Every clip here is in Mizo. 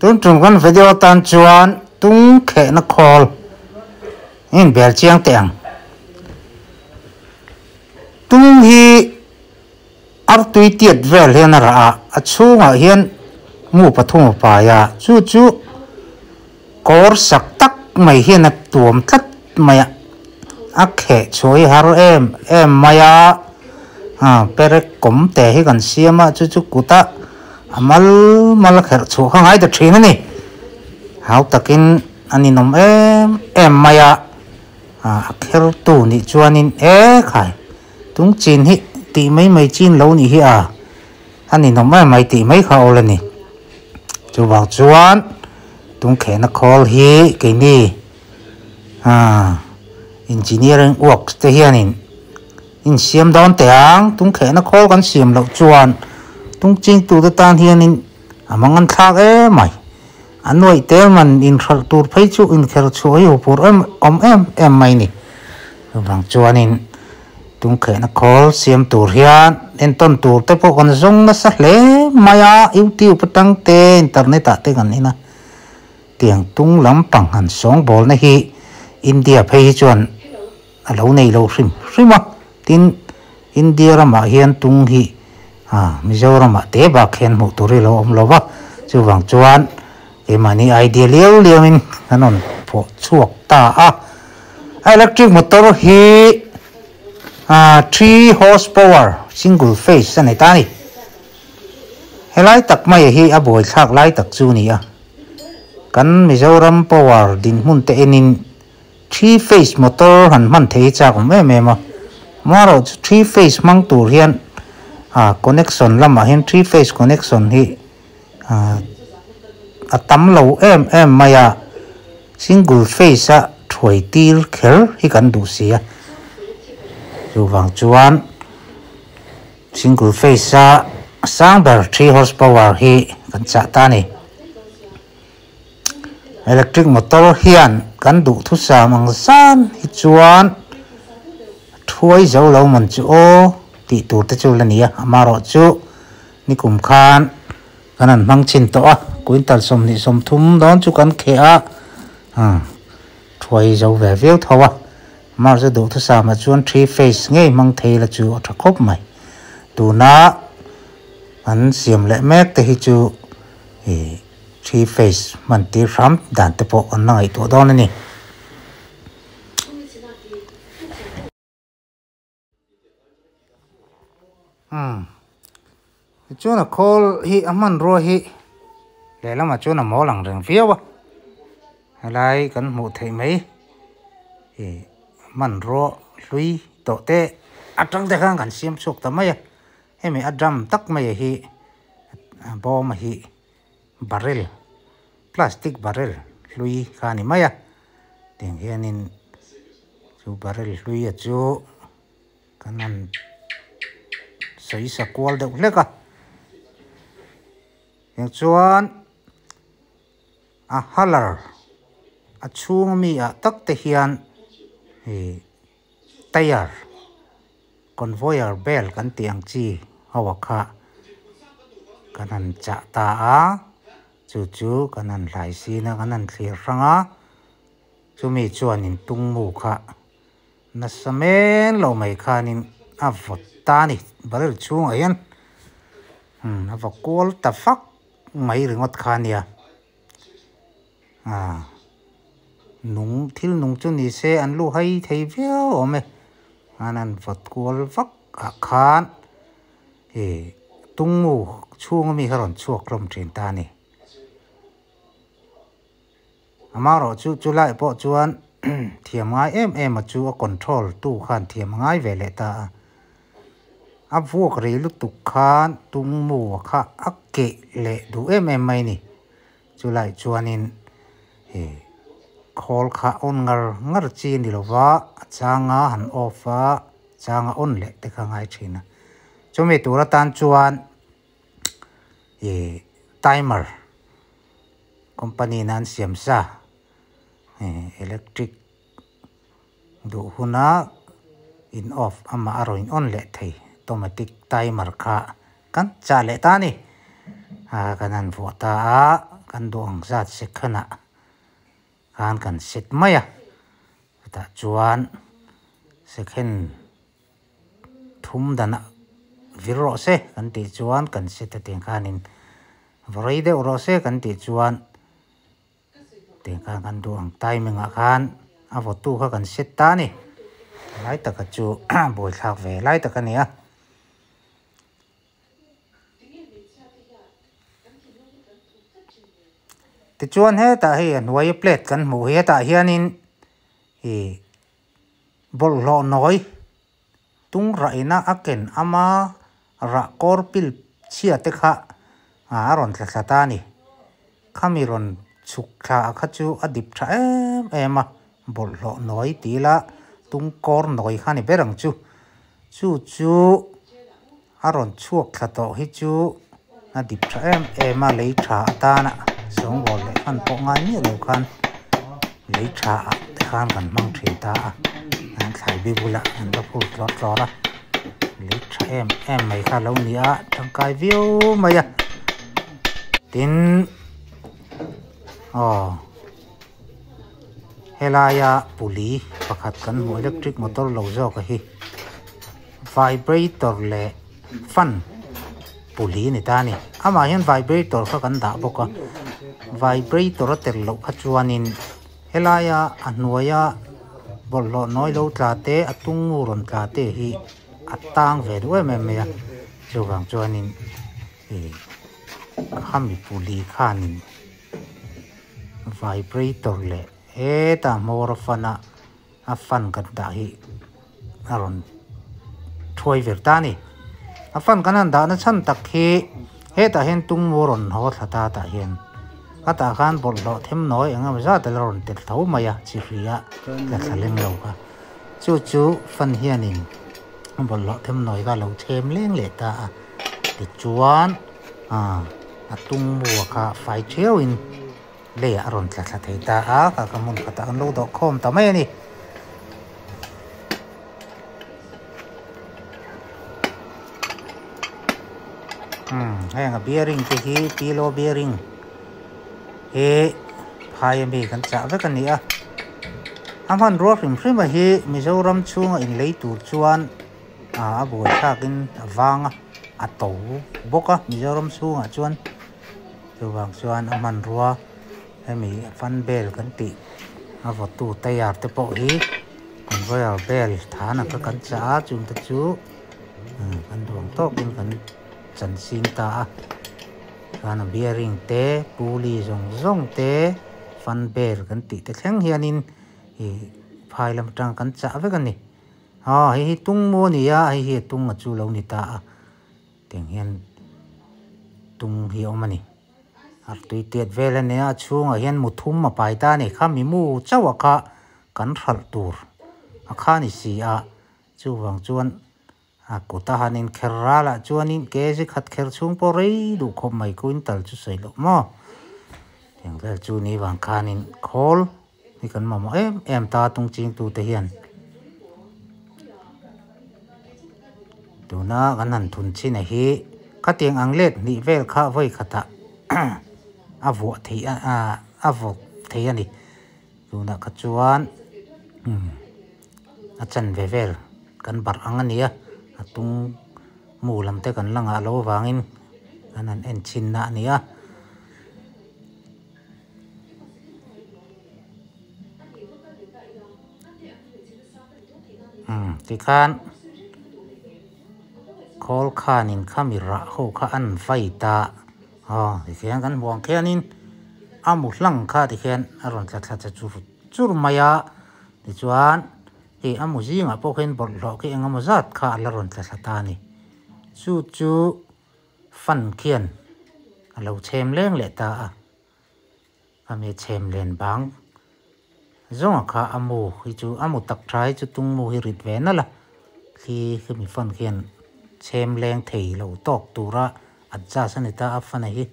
Tun tum kan video atan chuan tung khehna khawl in bel chiang teh ang. Tung hi artui tiat vel hian a rah a, a chhungah hian mu pathum a pai a, chu chu kawr sak tak mai hian a tuam tlat mai a, a kheh chhuah hi har em em mai a, ah perek kawm te hi kan siam a, chu chu kut a a mal mal a kherh chhuah kha ngai ta thin a ni, hau takin a ninawm em em mai a, ah a kher tu nih chuanin e khai tung chin hi tih mai mai chin lo nih hi a a ninawm em mai tih mai kha awl a ni. Chuvang chuan tungkhehna khawl hi keini ah engineering works te hianin insiam dawn teh ang tungkhehna khawl kan siam loh chuan tung chingtute tan hianin a mang an thlak em mai a nuaih tel man inhralh tur phei chu inkher chhuah hi huphurh em awm em em mai a ni chuvang chuanin. Tungkhehna khawl siam tur hian entawn tur te pawh kan zawng nasa hle mai a, YouTube atang te internet ah te kan en a, tiang tung lampang han sawngbawlna hi India phei hi chuan a lo nei lo hrim hrim a, tin India ramah hian tung hi ah Mizoramah te bak hian hmuh tur hi a lo awm lo va, chuvang chuan keimahni idea liau liau in kan rawn phuah chhuak ta a. Electric motor hi 3 horsepower single phase a nei ta a ni. Helai tak mai hi a buaithlak lai tak chu a ni a. Kan Mizoram power dinhmun te enin 3 phase motor han hman thei hi chak awm em em a. Amaherawh chu 3 phase hmang tur hian connection lamah hian 3 phase connection hi a tam lo em em mai a. Single phase a thuai tir kher hi kan duh si a, chuvang chuan single phase a sang ber 3 horsepower hi kan chah ta a ni. Electric motor hian kan duhthusam ang zan hi chuan thuai zo lo man chu aw tih tur te chu la ni a, amaherawh chu nikum khan Kan han hmang chin tawh a, quintal 20-30 dawn chu kan kheh a, thuai zo ve viau tho a. March a duhthusam ah chuan 3 phase ngei hmang thei la chu a tha khawp mai. Tuna an siam leh mek te hi chu 3 phase hman tir hram dan te pawh an la ngaihtuah dawn a ni. Umm tichuan a khawl hi a hmanrua hi lehlamah chuan a mawl ang reng viau a helai kan hmuh theih mai ih hmanrua hlui tawh te atang te khan kan siam chhuak ta mai a hemi a drum tak mai a hi a bawm a hi barrel plastic barrel hlui kha a ni mai a tiang hianin chu barrel hlui a chu kan han sawi sa kual deuh hlek a tiang chuan a halar a chhung ami ah tak te hian ih tyre conveyor belt kan tih ang chi ho ah kha kan han chah ta a chu chu kan han hlai sin a kan han thlir hrang a chumi chuanin tung mu kha nasa men lo mai khanin a vawt ta a ni barrel chhungah hian a va kual ta vak mai ringawt kha a nia. Ah nung thil nung chu ni se an lu hai thei viau awm e an han vawt kual vak ah khan ih tungmu chhung ami kha rawn chhuak hlawm thin ta a ni amaherawh chu chu lai pawh chuan thiam ngai em em a chu a control tu khan thiam a ngai ve leh ta a a vuak rei lutuk khan tungmu kha a keh leh duh em em mai a ni. Chulai chuanin ih khawl kha on ngar ngar chi a ni lo va, a changa han off a, changa on leh te kha a ngai thin a. Chumi tur atan chuan ih timer company in an siam sa ih electric duh huna in off amah a rawn in on leh thei automatic timer kha kan chah leh ta a ni. Ah kan han vuah ta a. Kan duh ang zat second ah khan kan set mai a chutah chuan second thum danah vir rawh se kan tih chuan kan set a tiang khanin va rei deuh rawh se kan tih chuan tiang khan kan duh ang timing ah khan a vawtu kha kan set ta a ni lai taka chu buaithlak ve lai tak a ni a. Tichuan hetah hei a hnuaia plate kan hmuh hi hetah hianin ih bawlhhlawh nawi tung rah ina a ken ama rah kawr pil chhia te kha a rawn thla thla ta a ni. Khami rawn chhuk thla kha chu a dip tha em em a bawlhhlawh nawi ti ila tung kawr nawi kha a ni ber ang chu. Chu chu a rawn chhuak thla tawh hi chu a dip tha em em a lei tha atana sawngbawl leh hman pawh ngai miah lo khan lei tha ah te khan kan hmang thin ta a an thlai bi bulah an va phur tlawr tlawr a lei tha em em mai kha a lo ni a tangkai viau mai a tin aw helaia puli pakhat kan hmuh electric motor lo zawk a hi vibrator leh fan puli a ni ta a ni amah hian vibrator kha kan dah bawk a vibrator a tel loh kha chuanin helaia a hnuaia bawlhhlawh nawi lo tla te a tung ngu rawn tla te hi a tang ve duh em em mai a chuvang chuanin ih khami puli khanin vibrator leh hetah hmawr a fan a a fan kan dah hi a rawn thuai ver ta a ni a fan kan han dahna chhan tak hi hetah hian tung mu rawn haw thla ta tah hian a tah khan bawlhhlawh them nawi eng emaw zat a la rawn tel tho mai a chi hria tla thla lem lo kha chu chu fan hianin bawlhhlawh them nawi kha a lo chhem leng leh ta a tichuan ah a tung mu a kha fai theuhin. Leiah a rawn tla thla thei ta a, kha kha hmun khatah an lo dawh khawm ta mai a ni. Umm heng a bearing te hi pillow bearing hi phai ami kan chah vek a ni a, a hmanrua hrim hrim a hi Mizoram chhunga inlei tur chuan a buaithlakin a vang a, a to bawk a Mizoram chhungah chuan. Chuvang chuan a hmanrua hemi fan bel kan tih a vawtu tayar te pawh hi conveyor belt thana kha kan chah a chungte chu kan duang tawkin kan chan sin ta a chuan a bearing te pulley zawng zawng te fan bel kan tih te thleng hianin ih phai lam atang kan chah vek a ni aw hei hi tung maw a ni a hei hi a tung a chu lo ni ta a. Tiang hian tung hi a awm a ni a tui tiat vel a nia a chhungah hian mu thum a pai ta a ni khami mu chauh a kha kan hralh tur a kha a ni si a chuvang chuan a kut a han inkher ral ah chuanin kg khat kher chhung pawh rei duh khawp mai quintal chu sawi loh maw tiang vel chu ni vang khanin khawl hi kan mamawh em em ta tung ching tute hian tuna kan han thun chhin a hi khatiang ang let hnih vel kha vawi khatah a vuah theih a a vawk thei a ni tunah kha chuan umm a chanve vel kan barh ang a ni a a tung mu lam te kan la ngah loh avangin kan han en chhin na a ni a. Umm tikhan khawl khanin khami rah ho kha an vai ta aw tikhian kan hmuh ang khianin a mu hlang kha tikhian a rawn tla thla ta chur chur mai a tichuan hei a mu zingah pawh khian bawlhhlawh khi eng emaw zat kha a la rawn tla thla ta a ni chu chu. Fan khian a lo chhem leng leh ta a, a mi chhem len bang zawnga kha a mu hi chu a mu tak tha hi chu tung mu hi rit ve nalh a, thli khimi fan khian chhem leng thei lo tawk tura adjust a ni ta a, fan a hi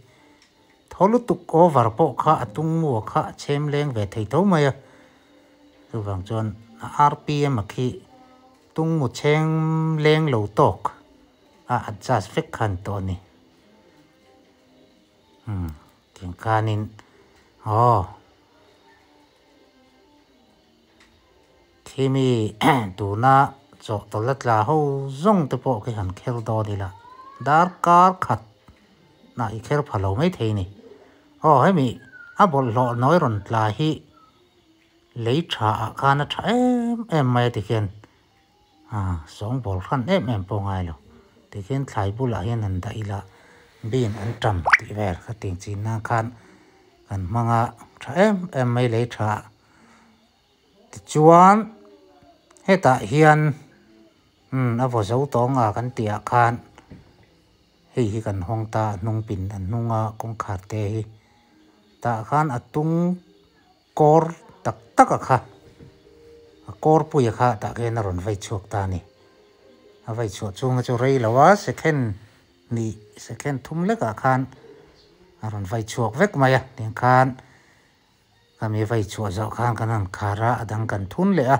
thaw lutuk over pawh kha a tung mu a kha a chhem leng ve thei tho mai a, chuvang chuan a rpm a khi tung mu chhem leng lo tawk. A adjust vek khan tawh a ni. Umm. Tiang khanin aw khimi tuna chawhtawlh a tla ho zawng te pawh khi han kher dawn ila darkar khat nah i kher pha lo maithei a ni. Aw hemi a bawlhhlawh nawi rawn tla hi lei tha ah khan a tha em em mai a tikhian ah sawngbawl hran em em pawh a ngai lo tikhian thlai bulah hian han dah ila bean an tam tih vel kha tih chin nan khan kan hmang a tha em em mai lei tha tichuan hetah hian umm a vaw zo tawng a kan tih ah khan hei hi kan hawng ta a hnung pin a hnunga kawngkhar te hi tah khan a tung kawr tak tak a kha a kawr pui a kha tah khian a rawn vei chhuak ta a ni a vei chhuah chhunga chu rei lo a second hnih second thum lekah khan a rawn vei chhuak vek mai a tiang khan khami vei chhuah zawh khan kan han khar a a dang kan thun leh a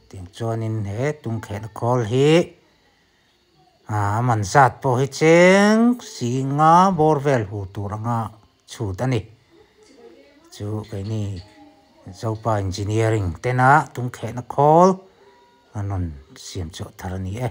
tiang chuanin he tung khehna khawl hi. A man zat pawh hi cheng singa bawr vel hu tur anga chhut a ni. Chu keini Zopa Engineering tena tung khehna khawl an rawn siam chhuah thar a ni e.